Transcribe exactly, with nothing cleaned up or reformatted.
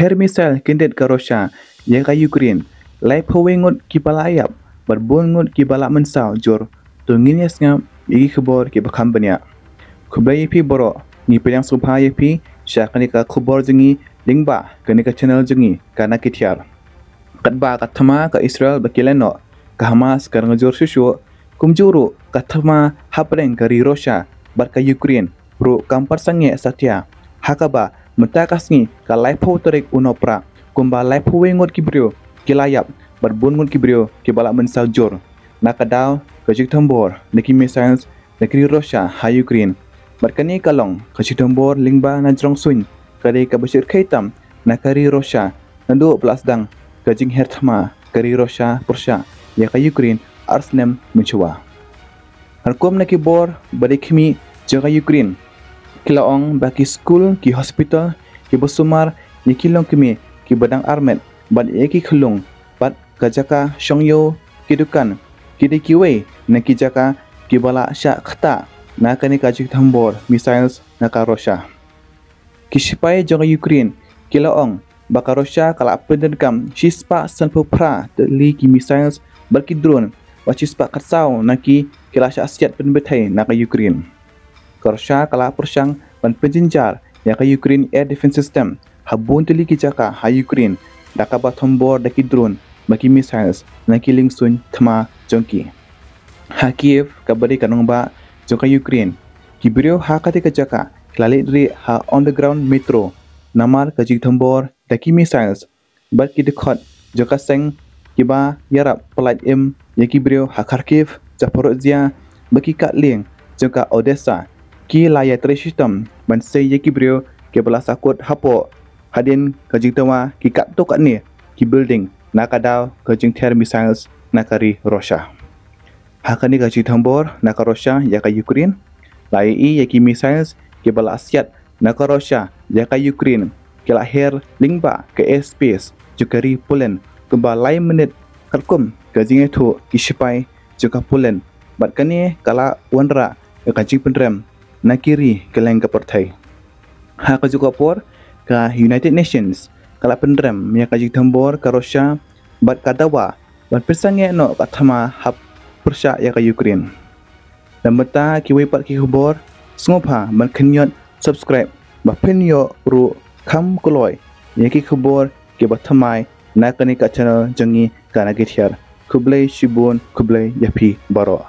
Her missile kyndit ka Russia ïa ka Ukraine, laiphew wei ngut kiba la ïap bad bun ngut kiba la mynsaw jur. To ngin ïa sngap ïa ki khubor kiba kham bniah. Khublei ïa phi baroh, ngi pdiang sngewbha ïa phi sha kane ka khubor jong ngi lyngba kane ka channel jong ngi ka Na Ki Thiar. Katba ka thma ka Israel ba ki leh noh, ka Hamas ka rnga jur shuh shuh, kumjuh ruh ka thma hapdeng ka ri Russia bad ka Ukraine ruh kam pat sangeh satia. Ha kaba mynta ka sngi ka laiphew tarik u Nohprah, kumba laiphew wei ngut ki briew ki la ïap bad bun ngut ki briew kiba la mynsaw jur na ka daw ka jingthombor na ki missiles na ka ri Russia ha Ukraine. Bad kane ka long ka jingthombor lyngba na jrong suiñ, ka dei kaba shyrkhei tam na ka ri Russia naduh ba la sdang ka jingher thma ka ri Russia pyrshah ïa ka Ukraine ar snem mynshuwa. Katkum na ki bor ba dei khmih jong ka Ukraine, ki la ong ba ki skul, ki hospital, kiba sumar ïa ki longkmie kiba dang armet bad ïa ki khyllung bad ka jaka shong ïew, ki dukan, ki dei kiwei na ki jaka kiba la shah ktah na kane ka jingthombor missiles na ka Russia. Ki shipai jong ka Ukraine ki la ong ba ka Russia ka la pyndonkam shispah sanphew phra tylli ki missiles bad ki drone, bad shispah khatsaw na ki ki la shah siat pynbthei na ka Ukraine. Ka Russia ka la pyrshang ban pynjynjar ïa ka Ukraine air defense system ha bun tylli ki jaka ha Ukraine da kaba thombor da ki drone bad ki missiles na ki liengsuiñ thma jong ki. Ha Kyiv, kaba dei ka nongbah jong ka Ukraine, ki briew ha katei ka jaka ki la leit rieh ha underground metro namar ka jingthombor da ki missiles bad ki dkhot jong ka seng kiba ïarap pyllait im ïa ki briew ha Kharkiv, Zaporizhzhia bad ki katlieng jong ka Odessa ki la ïatrei shitom ban sei ïa ki briew kiba la sahkut hapoh hadien ka jingthaw ki katto katne ki building na ka daw ka jingther missiles na ka ri Russia. Ha kane ka jingthombor na ka Russia ïa ka Ukraine, la ïohi ïa ki missiles kiba la siat na ka Russia ïa ka Ukraine ki la her lyngba ka airspace jong ka ri Poland kumba lai minit, katkum ka jingïathuh ki shipai jong ka Poland, bad kane ka la wanrah ïa ka jingpynrem na ki ri kylleng ka pyrthei. Ha kajuh ka por, ka United Nations ka la pynrem ïa ka jingthombor ka Russia bad ka dawa ban pynsangeh noh ka thma hap pyrshah ïa ka Ukraine. Namar ta kiwei pat ki khubor, sngewbha ban kynñiot subscribe ba phin ïoh ruh kham kloi ïa ki khubor kiba thymmai na kane ka channel jong ngi ka Na Ki Thiar. Khublei shibun, khublei ïa phi baroh.